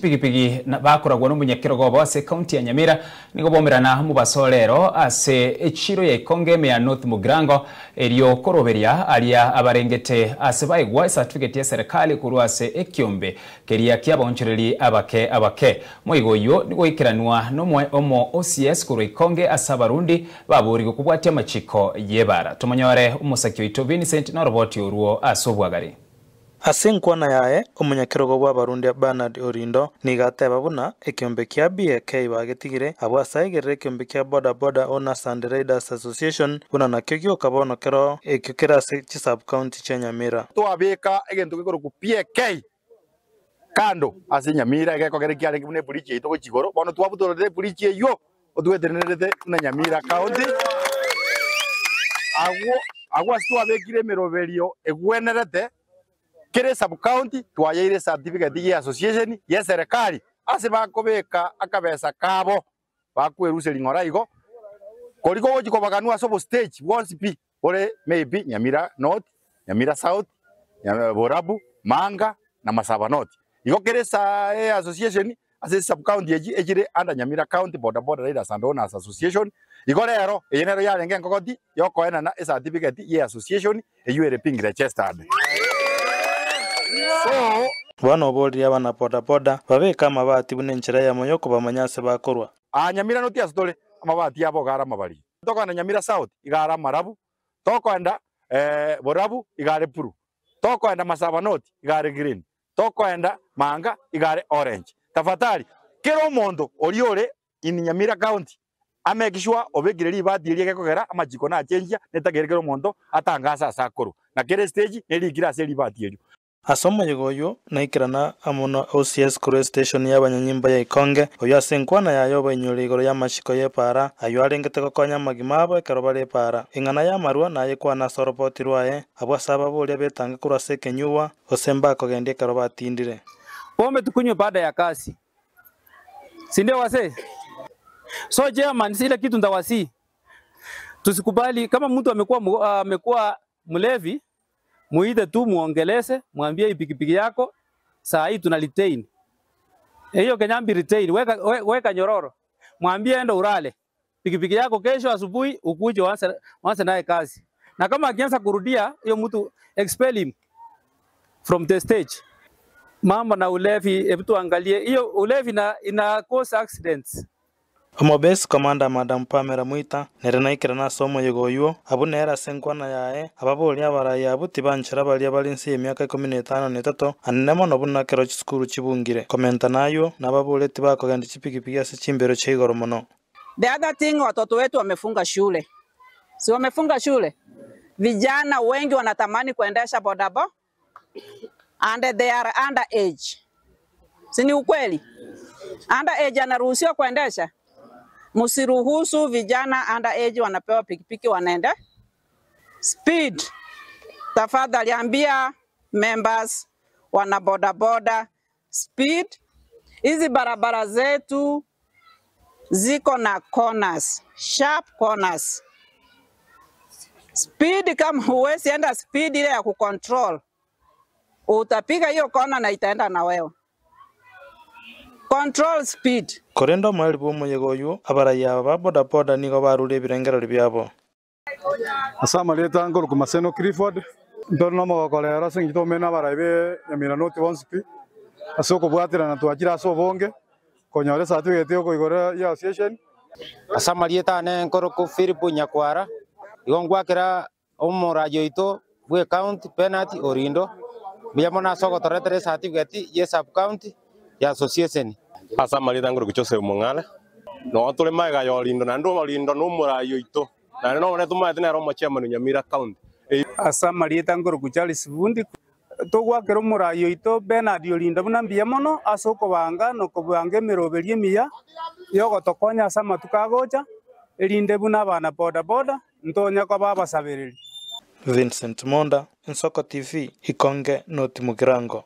chipigipigi bakoragwa nomonyakerogo obo ase ekaunti ya Nyamira nigo baumerana omobaso rero ase echiro ya Ikonge ime ya North Mugirango erio koroberia aria abarengete ase baegwa esatifiketi ya eserekari korwa ase ekiombe keria kiabaonchoreri abake abake. Moigo oyio nigo oikeranwa nomoe omo OCS korwa Ikonge ase Abarundi baborigwe kobwatia amachiko y'ebara. Tomonyore omosaki oito Vincent noroboti orwo ase obwagare. Ase enkwana yaye, omonyakerogo bw'Abarundi Bernard Orindo nigo ateba buna ekeombe kia BAK bagetigire abwo ase aigerere ekeombe kia Boda Boda Owners and Riders Association buna nakio gioka bono kero ekio kere ase chisub-county chia Nyamira. Twabeka egento gekorokwa PAK kando ase Nyamira egekogera ekiarenge buna ebridge yaito gochia igoro, bono twabutororete ebridge eywo otwetenenerete buna Nyamira County. Agwo agwo ase twabekire emeroberio egwenerete kera esub county twayeire ecertificate ye association ye eserekari ase bakobeka akabesa kabo bakweruseria ng'ora igo, koria kogochia kobaganwa ase obostage bwonsi pi ore maybe Nyamira North, Nyamira South, Borabu, Manga na Masaba North. Igo kera esaa eassociation ase esub county echi echire under Nyamira County Boda Boda Riders and Owners Association. Igo rero eye nero yarenge enkogoti yokoenana ecertificate ye association eywo ere pink registered. So. Bono oborie abana boda boda babeke amabati buna enchera eyemo yokobamanya ase bakorwa. Aa Nyamira noti ase tore, amabati abo iga are amabari. Tokoenda Nyamira South iga are amarabu, tokoenda Borabu iga are blue, tokoenda Masaba North iga are green, tokoenda Manga iga are orange. Tafadhali kera omonto oria ore in Nyamira County amake sure obekire ribati eria gekogera amachiko nachenchia netagere kera omonto atangase ase akorwa. Na kera estage nerikire ase ribati erio. Ase omoyega oyio naikerana amo na OCS korwa esiteshoni y'abanyanyimbo ya Ikonge, oyio ase enkwana yaye obainyoria igoro y'amachiko y'epaara, ayio arengete gokonya amagima abo ekero bare epaara. Eng'ana y'amarwa nayekwane ase oroboti rwaye, abwo ase ababoria betange korwa ase ekenyugwa, gose mbakogendia ekero batindire. Pombe tukunywe baada ya kazi, si ndio wasee? So chairman, ile kitu ntawasihi tusikubali kama mtu amekuwa amekuwa mlevi muite tu muongeleze, mwambie hii pikipiki yako saa hii tuna retain. Hiyo Kenyambi retain, weka, weka nyororo. Mwambie enda urale. Pikipiki yako kesho asubuhi ukuje uanze uanze naye kazi. Na kama akianza kurudia hiyo mtu expel him from the stage. Mambo na ulevi, hebu tuangalie hiyo ulevi na ina cause accidents. Omobesi Commander Madam Pamela Mwita nere naikerana ase omoyega oyio, abwo nere ase enkwana yaye, ababoria abarai abwo tibanchera baria bare inse y'emiaka ikomi na etano na etato, anene mono buna ekero chisukuru chibungire. Komenta nayio, nababoria tibakogenda chipigipigi ase chimbero chia igoro mono. The other thing watoto wetu wamefunga shule. Si wamefunga shule? Vijana wengi wanatamani kuendesha bodabo and they are under age. Si ni ukweli? Under age anaruhusiwa kuendesha? Msiruhusu vijana under age wanapewa pikipiki wanaenda speed. Tafadhali ambia members wana bodaboda speed. Hizi barabara zetu ziko na corners, sharp corners. Speed kama huwezi enda speed ile ya kucontrol, utapiga hiyo kona na itaenda na wewe. Control speed. Korende omoerio bw'omoyega oyio, abarai aba ba bodaboda nigo barure ebirengererio biabo. Ase amarieta nkorokwa Maseno Clifford, ntore nomogoko rero ase eng'encho tomenyete nabarai be Nyamira North bonsi pi, ase okobwaterana twachire ase obonge, konyora ecertificate yokoigora ya association. Ase amarieta ane nkorokwa Philip Nyakwara, igo ngwakera omoraia oito bwe county Bernard Orindo, mbuya mono ase ogotoretera ecertificate ye sub county ya association. Ase amarieta nkorokwa Joseph Mong'are, noo tore magega ya Orindo naende Orindo na omoraia oito, naende nobone tomaete nere omochairman o Nyamira County. Ase amarieta nkorokwa Charles Bundi, togwakera omoraia oito Bernard Orindo buna mbuya mono ase okobanga na okobanga emeroberio emiya yogotokonya ase amatuko agocha, erinde buna abana boda boda ntonye koba abasabereri. Vincent Monda, Ensoko TV, Ikonge, North Mugirango.